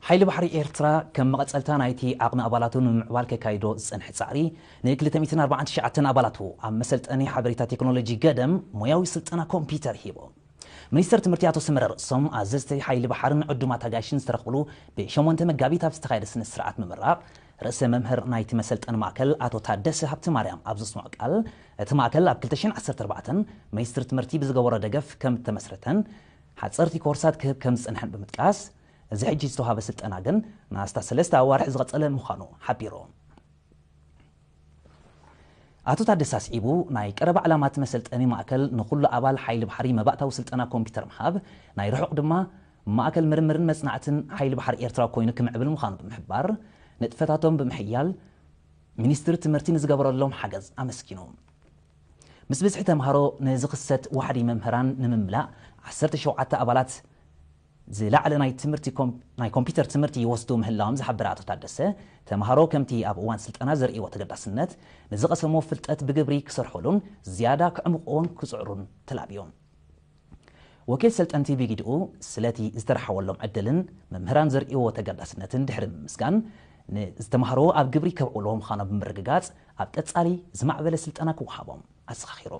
ሓይሊ ባሕሪ ኤርትራ ከም መቐጸልታ ናይቲ ዓቕሚ ኣባላቱ ንምምዕባል ከካይዶ ዝጸንሐ ጻዕሪ፣ ን ክልተ ሚእትን ኣርባዓን ትሽዓተን ኣባላቱ ኣብ መሰልጠኒ ሓበሬታ ቴክኖሎጂ ገደም ሞያዊ ስልጠና ኮምፒውተር ሂቦም። ሚኒስተር ትምህርቲ ኣቶ ሰመረ ርእሶም፣ ኣዘዝቲ ሓይሊ ባሕርን ዕዱማት ኣጋይሽን ዝተረኽብሉ ብሸሞንተ መጋቢት ኣብ ዝተኻየደ ስነ ስርዓት ምምራቕ፣ ርእሰ መምህር ናይቲ መሰልጠኒ ማእከል ኣቶ ታደሰ ሃብተማርያም ኣብ ዘስምዖ ቃል፣ እቲ ማእከል ኣብ ክልተ ሽሕን ዓሰርተ ኣርባዕተን ሚኒስትሪ ትምህርቲ ብዝገበሮ ደገፍ ከም እተመስረተን ሓጸርቲ ኮርሳት ክህብ ከም ዝጸንሐን ብምጥቃስ፣ እዚ ሕጂ ዝተዋህበ ስልጠና ግን ንኣስታት ሰለስተ ኣዋርሕ ዝቐጸለ ምዃኑ ሓቢሩ። ኣቶ ታደሰ ኣስዒቡ፣ ናይ ቀረባ ዕላማ እቲ መሰልጠኒ ማእከል ንኹሉ ኣባል ሓይሊ ባሕሪ መባእታዊ ስልጠና ኮምፒውተር ምሃብ፣ ናይ ርሑቕ ድማ ማእከል ምርምርን መጽናዕትን ሓይሊ ባሕሪ ኤርትራ ኮይኑ ክምዕብል ምዃኑ ብምሕባር፣ ንጥፈታቶም ብምሕያል ሚኒስትሪ ትምህርቲ ንዝገበረሎም ሓገዝ ኣመስጊኑ። ምስ ብዝሒ ተምሃሮ ንዝኽሰት ዋሕዲ መምህራን ንምምላእ ዓሰርተ ሸውዓተ ኣባላት ዝለዓለ ናይ ትምህርቲ ኮም-፣ ናይ ኮምፒውተር ትምህርቲ ይወስዱ ምህላዎም ዝሓበረ ኣቶ ታደሰ፣ ተምሃሮ ከምቲ ኣብ እዋን ስልጠና ዘርእይዎ ተገዳስነት ንዝቐሰምዎ ፍልጠት ብግብሪ ክሰርሑሉን ዝያዳ ክዕምቑዎን ክጽዕሩን ተላብዮም። ወኪል ሰልጠንቲ ብግድኡ ስለቲ ዝተረሓወሎም ዕድልን መምህራን ዘርእይዎ ተገዳስነትን ድሕሪ ምምስጋን፣ ንዝተምሃርዎ ኣብ ግብሪ ከብዕልዎ ምዃኖም ብምርግጋጽ ኣብ ቀጻሊ ዝማዕበለ ስልጠና ክወሃቦም ኣዘኻኺሩ።